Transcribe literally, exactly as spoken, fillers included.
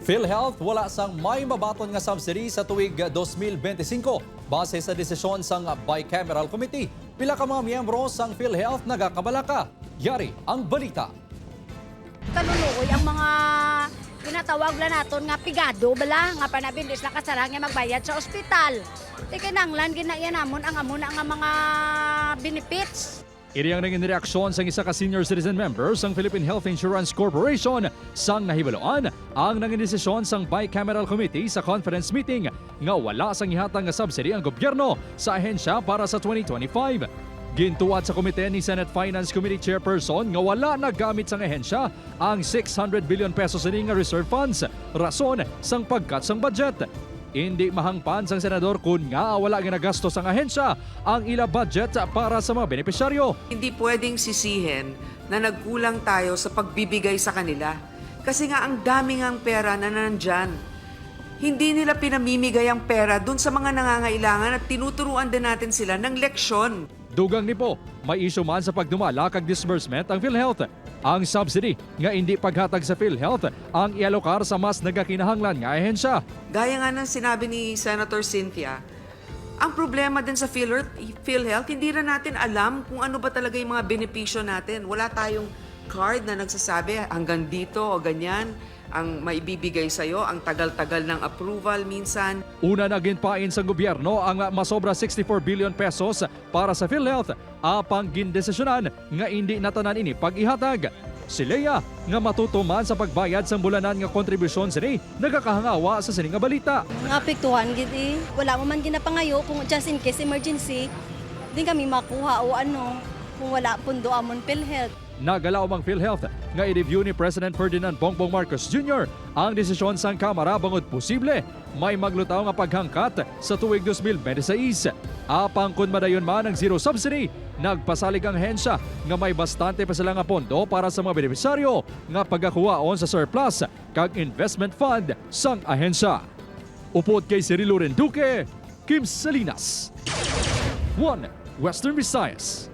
PhilHealth wala sang may mabaton nga subsidy sa tuig dos mil benti singko. Base sa desisyon sang Bicameral Committee, pila ka mga miyembro sang PhilHealth nagakabalaka. Yari ang balita. Kaluluoy ang mga ginatawag bala naton nga pigado bala nga panabindis na kasarang nga magbayad sa ospital. Di kinahanglan ginaiya namon ang amo na nga mga benefits. Iri ang nangin reaksyon sang isa ka senior citizen member sang Philippine Health Insurance Corporation sang nahibaluan ang nangin desisyon sang Bicameral Committee sa conference meeting nga wala sang ihatag nga subsidy ang gobyerno sa ahensya para sa twenty twenty-five. Gintuwad sa komite ni Senate Finance Committee Chairperson nga wala nagamit sang ahensya ang six hundred billion pesos ini nga reserve funds, rason sang pag-cut sang budget. Indi mahangpan sang senador kon ngaa wala ginagasto sang ahensya ang ila budget para sa mga benepisyaryo. Hindi pwedeng sisihin na nagkulang tayo sa pagbibigay sa kanila. Kasi nga ang dami ngang pera na nandyan. Hindi nila pinamimigay ang pera dun sa mga nangangailangan at tinuturuan din natin sila ng leksyon. Dugang ni Poe, may isyu man sa pagdumala kag disbursement ang PhilHealth. Ang subsidy nga indi paghatag sa PhilHealth ang ialokar sa mas nagakinahanglan nga ahensya. Gaya nga ng sinabi ni Senator Cynthia, ang problema din sa PhilHealth, PhilHealth, hindi na natin alam kung ano ba talaga yung mga benepisyo natin. Wala tayong card na nagsasabi hanggang dito o ganyan ang maibibigay sa'yo, ang tagal-tagal ng approval minsan. Una na ginpain sang gobyerno ang masobra sixty-four billion pesos para sa PhilHealth, apang gindesisyonan nga indi na tanan ini pag-ihatag. Si Lea, nga matutuman sa pagbayad sang bulanan nga kontribusyon sini, nagakahangawa sa sini nga balita. Nga apektuhan gid eh. Wala mo man ginapangayo kung just in case emergency, din kami makuha o ano, kung wala pundo amon PhilHealth. Nagalaom ang PhilHealth nga i-review ni President Ferdinand Bongbong Marcos Junior ang desisyon sang Kamara bangod posible may maglutaw nga paghangkat sa tuig dos mil benti sais. Apang kon madayon man ang zero subsidy, nagpasalig ang ahensya nga may bastante pa sila nga pondo para sa mga benepisyaryo nga pagakuhaon sa surplus kag investment fund sang ahensya. Upod kay Cirilo Renduque, Kim Salinas, One Western Visayas.